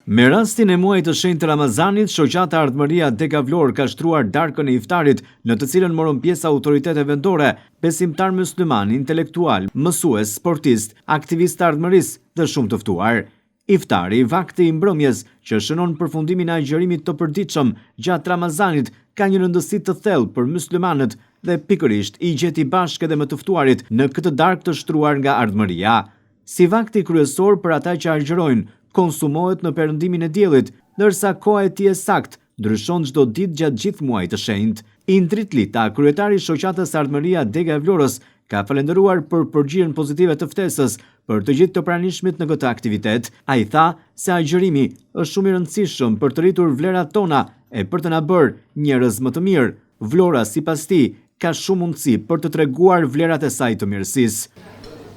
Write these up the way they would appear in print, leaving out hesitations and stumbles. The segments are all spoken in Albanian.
Me rastin e muajit të shenjtë të Ramazanit, Shoqata Ardhmëria Dega Vlorë ka shtruar darkën e iftarit, në të cilën morën pjesë autoritete vendore, besimtarë myslimanë, intelektualë, mësues, sportistë, aktivistë të ardhmërisë dhe shumë të ftuar. Iftari, vakti i mbrëmjes, që shënon përfundimin e agjërimit të përditshëm gjatë Ramazanit, ka një rëndësi të thellë për myslimanët dhe pikërisht i gjeti bashkë edhe me të ftuarit në këtë darkë të shtruar nga Ardhmëria. Si vakti kryesor për ata që agjërojnë, konsumohet në perëndimin e diellit, ndërsa koha e tij e saktë ndryshon çdo ditë gjatë gjithë muajit të shenjtë. Indrit Lita, kryetari i Shoqatës Ardhmëria Dega e Vlorës, ka falënderuar për përgjigjen pozitive të ftesës për të gjithë të pranishmit në këtë aktivitet. Ai tha se agjërimi është shumë i rëndësishëm për të rritur vlerat tona e për të na bërë njerëz më të mirë. Vlora, sipas tij, ka shumë mundësi për të treguar vlerat e saj të mirësisë.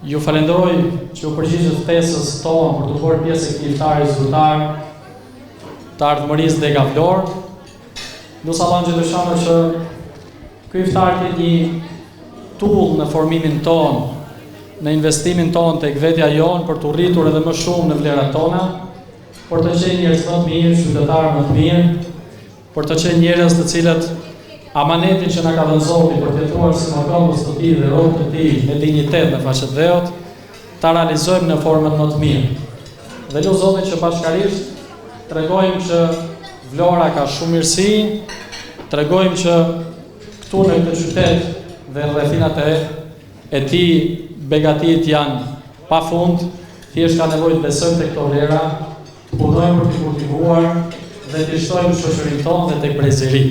Ju falenderoj që iu përgjigjët ftesës tonë për t'u bërë pjesë e këtij iftari zyrtar të Ardhmërisë Dega Vlorë. Lus Allahun xheleshanuhu që ky iftar të jetë një tullë në formimin tonë, në investimin tonë tek vetja jonë për t'u rritur edhe më shumë në vlerat tona, për të qenë njerëz më të mirë, qytetarë më të mirë, Për të qenë njerëz të cilët amanetin që na ka dhënë Zoti për të jetuar si mëkëmbës të Tij dhe robë të Tij me dinjitet në faqe të dheut, ta realizojmë në formën më të mirë. Dhe lus Zotin që bashkarisht tregojmë që Vlora ka shumë mirësi, tregojmë që këtu në këtë qytet dhe rrethinat e e tij begatitë janë pa fund, thjesht ka nevojë të besojmë te këto vlera, Të punojmë për t'i kultivuar dhe t'i shtojmë në shoqërinë tonë dhe tek brezi i ri.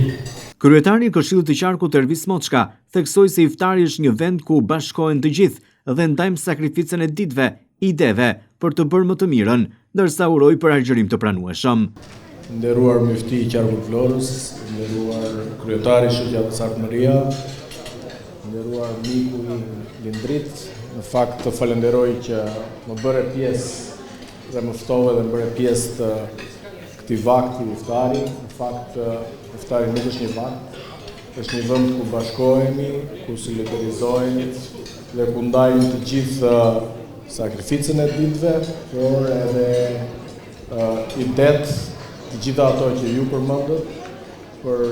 Kryetari i Këshillit të Qarkut Ervis Moçka theksoi se iftari është një vend ku bashkohen të gjithë dhe ndajmë sakrificën e ditëve, ideve, për të bërë më të mirën, ndërsa uroi për agjërim të pranueshëm. I nderuar myfti i Qarkut Vlorës, i nderuar kryetar i Shoqatës Ardhmëria, i nderuar miku im Lindrit, në fakt të falënderoj që më bëre pjesë Dhe më ftove dhe më bëre pjesë të këtij vakti iftari. Në fakt, iftari nuk është një vakt, është një vend ku bashkohemi, ku solidarizohemi dhe ku ndajmë të gjithë sakrificën e ditëve, por edhe uh, idetë, të gjitha ato që ju përmendët për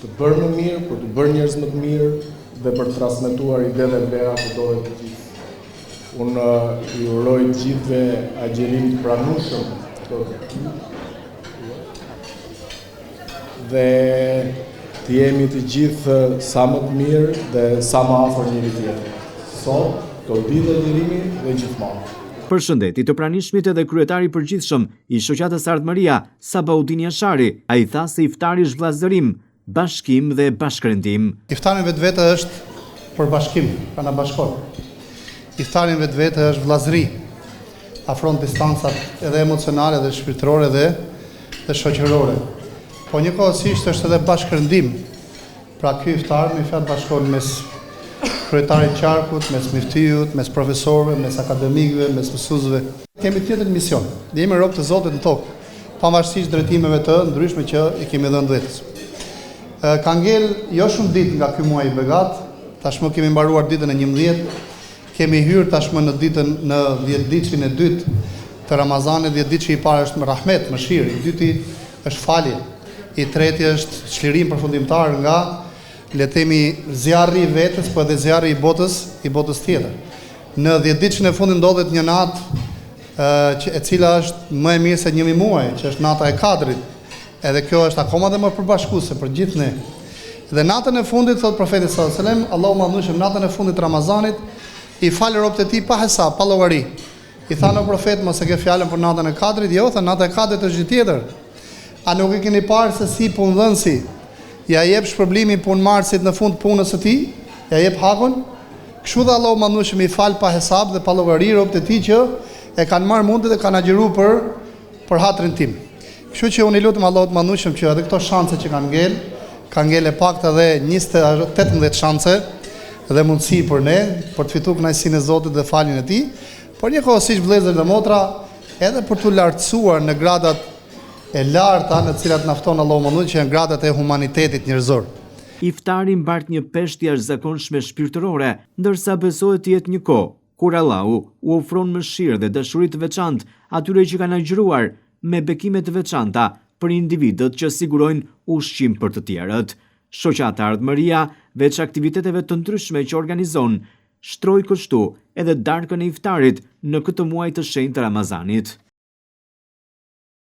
të bërë më mirë, për t'u bërë njerëz më të mirë dhe për të transmetuar ide dhe vlera kudo dhe të gjithë. Unë ju uroj të gjithëve agjërim të pranueshëm këto ditë dhe të jemi të gjithë sa më të mirë dhe sa më afër njëri-tjetrit. Sot, këto ditë agjërimi dhe gjithmonë. Përshëndeti të pranishmit edhe kryetari i përgjithshëm i Shoqatës Ardhmëria, Sabaudin Jashari. Ai tha se iftari është vëllazërim, bashkim dhe bashkërendim. Iftari në vetvete është për bashkim, pra na bashkon. Iftari në vetvete është vëllazëri, afron distancat edhe emocionale dhe shpirtërore dhe dhe shoqërore. Po njëkohësisht është edhe bashkërendim. Pra ky iftar me fjalë bashkon mes kryetarit të qarkut, mes myftiut, mes profesorëve, mes akademikëve, mes mësuesve. Kemi të njëjtin mision. Ne jemi robë të Zotit në tokë, pavarësisht drejtimeve të ndryshme që i kemi dhënë vetes. Ka ngel jo shumë ditë nga ky muaj i begatë, tashmë kemi mbaruar ditën e 11, kemi hyrë tashmë në ditën në dhjetëditëshin e dytë të Ramazanit, dhjetëditëshi i parë është rahmet, mëshirë, i dyti është falje, i treti është çlirim përfundimtar nga le të themi zjarri i vetes, po edhe zjarri i botës, i botës tjetër. Në dhjetëditëshin e fundit ndodhet një natë që e cila është më e mirë se 1000 muaj, që është nata e Kadrit. Edhe kjo është akoma dhe më përbashkuese për gjithë ne. Dhe natën e fundit thotë profeti sallallahu alajhi wasallam, Allahu i madhnueshëm natën e fundit të Ramazanit i fal robët e tij pa hesap, pa llogari. I thanë o profet, mos e ke fjalën për natën e Kadrit? Jo, tha, nata e Kadrit është gjë tjetër. A nuk e keni parë se si punëdhënësi ia jep shpërblimin punëmarrësit në fund të punës së tij, ia jep hakun? Kështu dhe Allahu i Madhnueshëm i fal pa hesap dhe pa llogari robët e tij që e kanë marrë mundin dhe kanë agjëruar për për hatrin tim. Kështu që unë i lutem Allahut të Madhnueshëm që edhe këto shanse që kanë ngel, kanë ngel e pakta edhe 18 shanse dhe mundësi për ne për të fituar kënaqësinë e Zotit dhe faljen e Tij, por njëkohësisht vëllezër dhe motra, edhe për t'u lartësuar në gradat e larta në të cilat na fton Allahu i Madhnueshëm që janë gradat e humanitetit njerëzor. Iftari mbart një peshë të jashtëzakonshme shpirtërore, ndërsa besohet të jetë një kohë kur Allahu u ofron mëshirë dhe dashuri të veçantë atyre që kanë agjëruar. me bekime të veçanta për individët që sigurojnë ushqim për të tjerët. Shoqata Ardhmëria, veç aktiviteteve të ndryshme që organizon, shtroi kështu edhe darkën e iftarit në këtë muaj të shenjtë të Ramazanit.